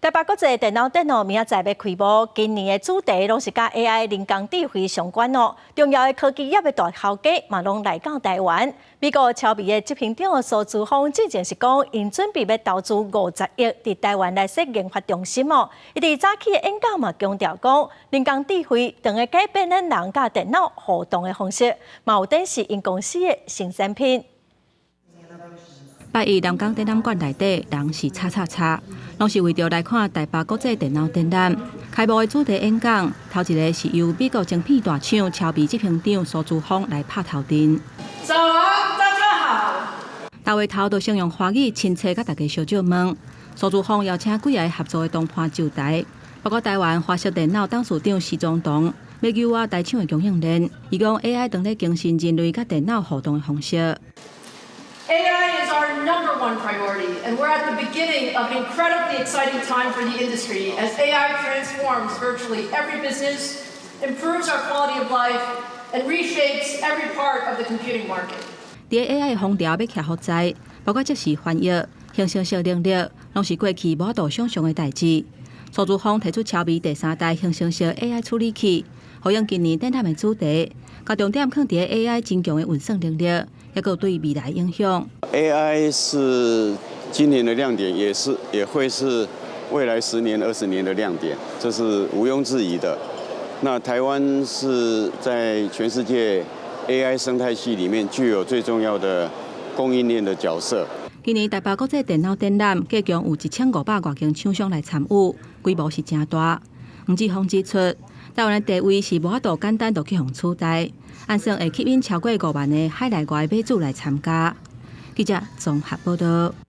台北國際電腦展哦，明仔載欲開幕，今年的主題攏是佮 AI 人工智慧相關哦。重要的科技業的大頭家嘛，攏來到台灣。美國超微的執行長蘇姿豐之前是講，𪜶準備欲投資50億佇台灣來設研發中心哦。伊佇早起的演講嘛，強調講，人工智慧正咧改變咱人佮電腦互動的方式，嘛有展示𪜶公司的新產品。拜一南港展覽館內底人是吵吵吵，攏是為著來看台北國際電腦展覽。開幕的主題演講，頭一个是由美國晶片大廠超微執行長蘇姿豐來拍頭陣。早安，大家好。大話頭就先用華語親切佮大家相借問。蘇姿豐邀請幾个合作的同伴就台，包括台灣華碩電腦董事長施宗東，欲誘挖台廠的供應鏈。伊講 AI 正咧更新人類佮電腦互動的方式。 AI is our number one priority, and we're at the beginning of an incredibly exciting time for the industry as AI transforms virtually every business, improves our quality of life, and reshapes every part of the computing market. 佇 AI 風潮欲徛予在，包括即時翻譯、生成式能力，攏是過去無法度想像的代誌。蘇姿豐提出超微第三代生成式 AI 處理器，呼應今年展覽的主題，共重點放佇 AI 真強的運算能力，抑閣對未來影響。 AI 是今年的亮點，也是也會是未來10年、20年的亮點，這是毋庸置疑的。那台灣是在全世界 AI 生態系裡面具有最重要的供應鏈的角色。今年台北國際電腦展覽，計共有1500外間廠商來參與，規模是誠大。黃志峰指出，台灣的地位是無法度簡單就去予取代，按算會吸引超過5萬个海內外買主來參加。記者綜合報道。